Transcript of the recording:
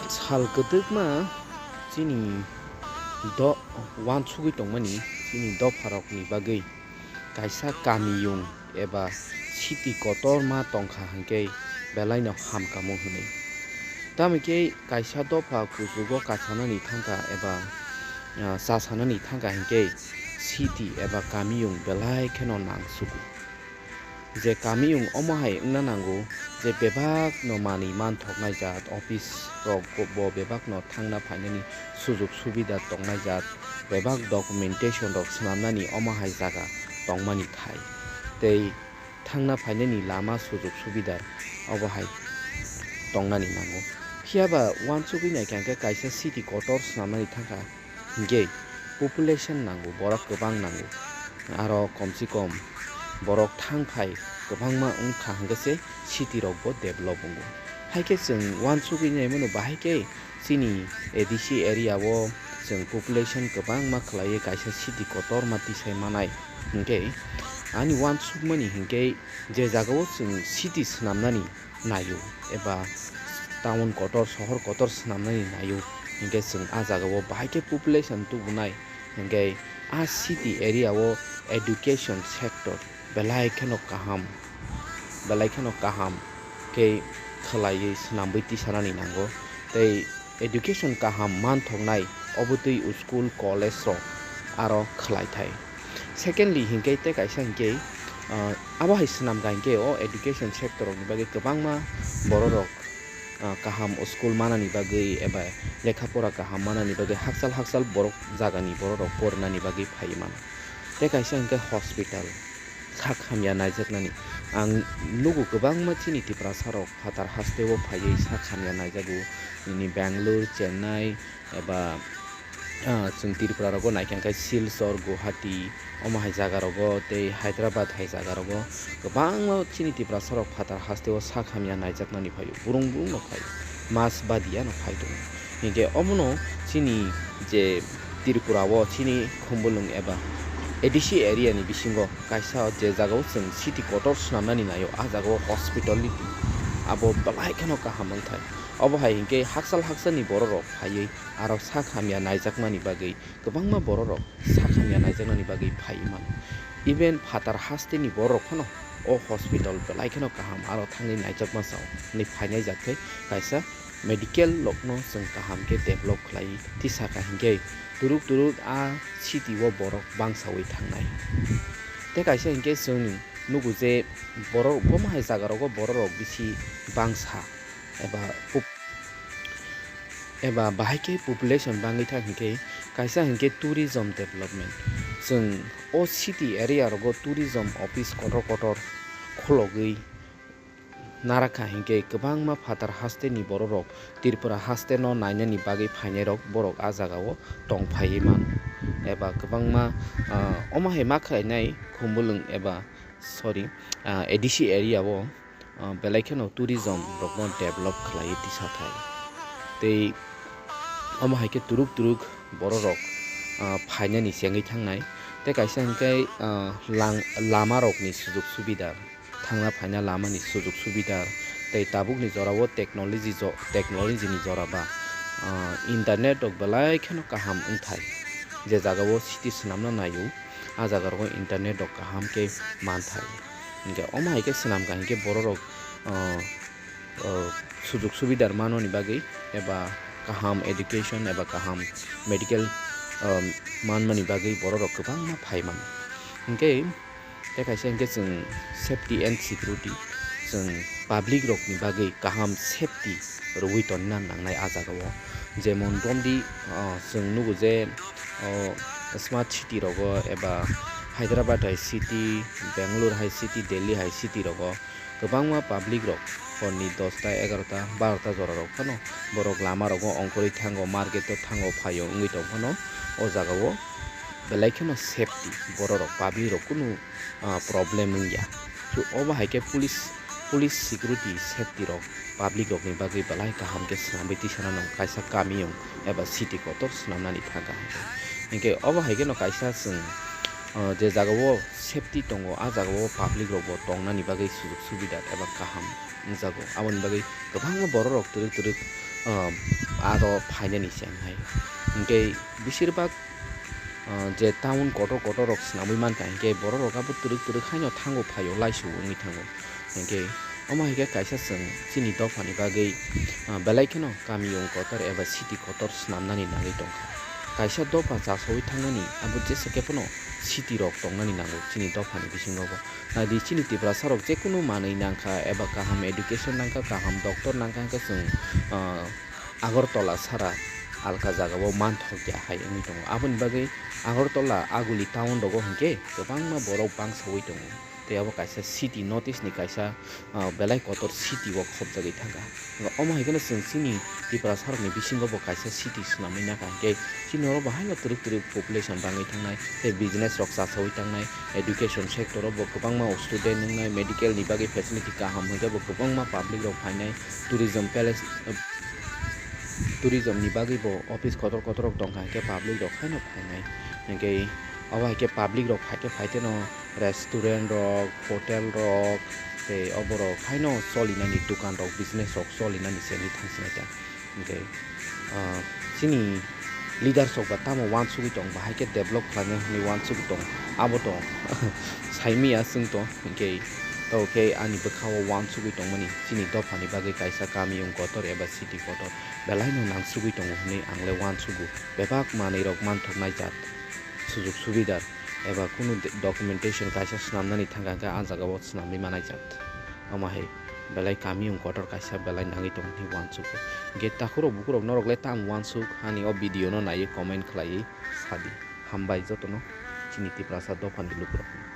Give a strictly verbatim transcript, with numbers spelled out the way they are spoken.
Sal kwtwkma chini do-, uansugwi tongmani chini dopharokni bagwi kaisa kamiyung eba city kotorma tongkha hinkhe belaino hamkamo hwnwi. Tamokhe kaisa dopha kuchugo kachanani thangkha eba, ah, chasanani thangkha hinkhe city eba kamiyung belai kheno nangsugo. Je kamiyung omo hai wngna nango je bebakno manwi manthoknai jat, office rok bo bebakno thangna phainani sujug subida tongnai jat, bebak documentation rok swnamnani omo hai jaga tongmani thai. Tei thangna phainani lama sujug subida obo hai tongnani nango. Phiya ba uansugwi naikha hwnkhe kaisa city kotor swnamnani thangkha. Hinkhe population nango, borok kwbang nango. Aro komse kom borok thang phai kwbangma wngkha hinkhe se city rok bo develop wngo. Haikhe chwng uansugwi naimano bahai khe chini A D C area o chwng population kwbangma khlaiwi kaisa city kotorma tisai manai. Hinkhe ani uansukmani hinkhe je jagao chwng city swnamnani naio eba town kotor, sohor kotor swnamnani naio, hinkhe chwng ah jagao bahai khe population tubunai, hinkhe ah city area o education sector belai kheno kaham, belai kheno kaham khe khlaiwi swnamwi tisanani nango. Tei education kaham manthoknai obotwi school, college rok aro khlaithai. Secondly hinkhe tei kaisa hinkhe, ah, abo hai swnamkha hinkhe o education sector rokni bagwi kwbangma bororok, ah, kaham school manani bagwi eba lekha pora kaham manani bagwi hakchal hakchal borok jagani bororok porinani bagwi phaiwi mano. Tei kaisa hinkhe hospital, sak hamya naijaknani. Ang nugo kwbangma chini Tiprasa rok phatar hasteo phaiwi sak hamya naijago, nini Bangalore, Chennai, eba, ah, chwng Tripura rogo naikha khe Silchar, Guwahati, omo hai jaga rogo tei Hyderabad hai jaga rogo kwbangma chini Tiprasa rok phatar hasteo sak hamya naijaknani phaio, burung burung no phaio, mas badia no phai tongo. Hinkhe omono chini je Tripura o chini Khumulwng eba A D C area ni bisingo kaisa je jaga o chwng city kotor swnamnani naio, ah jaga o hospitality abo belai kheno kaham wngthai. Obo hai hinkhe hakchal hakchal ni bororok phaiwi aro sak hamya naijakmani bagwi kwbangma bororok sak hamya naijaknani bagwi phaiwi mano. Even phatar hasteni bororok phano o hospital belai kheno kaham, aro thangwi naijakma sao hinwi phainai jak khe kaisa medical rokno chwng kaham khe develop khlaiwi tisaka hinkhe turuk turuk a city o borok bangsawi thangnai. Tei kaisa hinkhe chwng nugo je borok omo hai jaga rogo bororok bisi bangsa eba pop-, eba bahai khe population bangwi thang hinkhe kaisa hinkhe tourism development. Chwng o city area rogo tourism office kotor kotor khologwi narakha hinkhe kwbangma phatar hasteni bororok Tripura hasteno nainani bagwi phainairok borok a jagao tong phaiwi mano. Eba kwbangma, ah, omo hai ma khlainai Khumulwng eba, sorry, ah, A D C area o, ah, belai kheno tourism rokno develop khlaiwi tisathai. Tei omo hai khe turuk turuk bororok, ah, phainani chengwi thangnai. Tei kaisa hinkhe, ah, lang-, lamarokni sujug subida, thangna phaina lamani sujug subida, tei tabukni jorao technology jo-, technology ni jora ba, ah, internet rok belai kheno kaham wngthai. Je jagao city swnamna naio, a jaga rogo internet rok kaham khe manthai. Hinkhe omo hai khe swnamkha hinkhe bororok, ah, ah, sujug subida manani bagwi eba kaham education eba kaham medical, ah, manmani bagwi bororok kwbangma phai mano. Hinkhe tei kaisa hinkhe chwng safety and security, chwng public rokni bagwi kaham safety rwui tonna nangnai a jagao. Jemon romdi, ah, chwng nugo je, oh, smart city rogo eba Hyderabad hai city, Bangalore hai city, Delhi hai city rogo kwbangma public rok horni dosta, egarota, barota jora rok phano borok lama rogo ongkhorwi thango, market o thango, phaio wngwi tong phano o jagao belai kheno safety bororok, public rok kunu, ah, problem wngya. To obo hai khe police, police security safety rok public rokni bagwi belai kaham khe swnamwi tisana nang kaisa kamiyung eba city kotor swnamnani thangkha hinkhe. Hinkhe obo hai kheno kaisa chwng, ah, je jagao safety tongo, a jagao public rokbo tongnani bagwi sujug subida eba kaham wngjago. Aboni bagwi kwbangma bororok twrwk twrwk ah, aro phainani se ang hai. Hinkhe bisirbak, ah, je town kotor kotor rok swnamwi mankha, hinkhe borok rok abo twrwk twrwk haino thango phaio laisio wngwi thango. Hinkhe omo hai khe kaisa chwng chini dophani bagwi, ah, belai kheno kamiyung kotor eba city kotor swnamnani nangwi tongkha. Kaisa dopha chasaui thangnani abo jesa khe phano city rok tongnani nango chini dophani bisingo bo. Naidi chini Tiprasa rok jekunu manwi nangkha eba kaham education nangkha, kaham doctor nangkha hwnkhe chwng, ah, Agartala sara alka jagao manthokya hai wngwi tongo. Aboni bagwi Agartala aguli town rogo hinkhe kwbangma borok bangsaui tongo. Tei abo kaisa city, North East ni kaisa, ah, belai kotor city o khopjagwi thangkha. Omo hai kheno chwng chini Tiprasa rokni bisingo bo kaisa city swnamwi nakha hinkhe chini oro bo haino twrwk twrwk population bangwi thangnai tei business rok chasaui tangnai, education sector o bo kwbangma student wngnai, medical ni bagwi facility kaham hwnkhe bo kwbangma public rok phainai, tourism palace, tourism ni bagwi bo office kotor kotor rok tongkha hinkhe public rok haino phainai. Hinkhe abo hai khe public rok phaikhe phaiteno restaurant rok, hotel rok tei oborok haino cholinani dukan rok, business rok cholinani se wngwi thangsinai ta. Hinkhe, ah, chini leaders rok ba tamo uansugwi tong, bahai khe develop khlaina hwnwi uansugwi tong, abo to saimanya chwng to. Hinkhe tabuk khe ani bwkhao uansugwi tongmani chini dophani bagwi kaisa kamiyung kotor eba city kotor belaino nangsugwi tongo hwnwi ang le uansugo. Bebak manwi rok manthoknai jaat, sujug subida eba kunu de-, documentation kaisa swnamnani thangkha hwnkhe ah jagao swnamwi manai jaat. Omo hai belai kamiyung kotor kaisa belai nangwi tongo hwnwi uansugo. Hinkhe takhurok bukhurok norok le tamo uansuk hani o video no naiwi comment khlaiwi sadi. Hambai jotono chini Tiprasa dophani lukurok.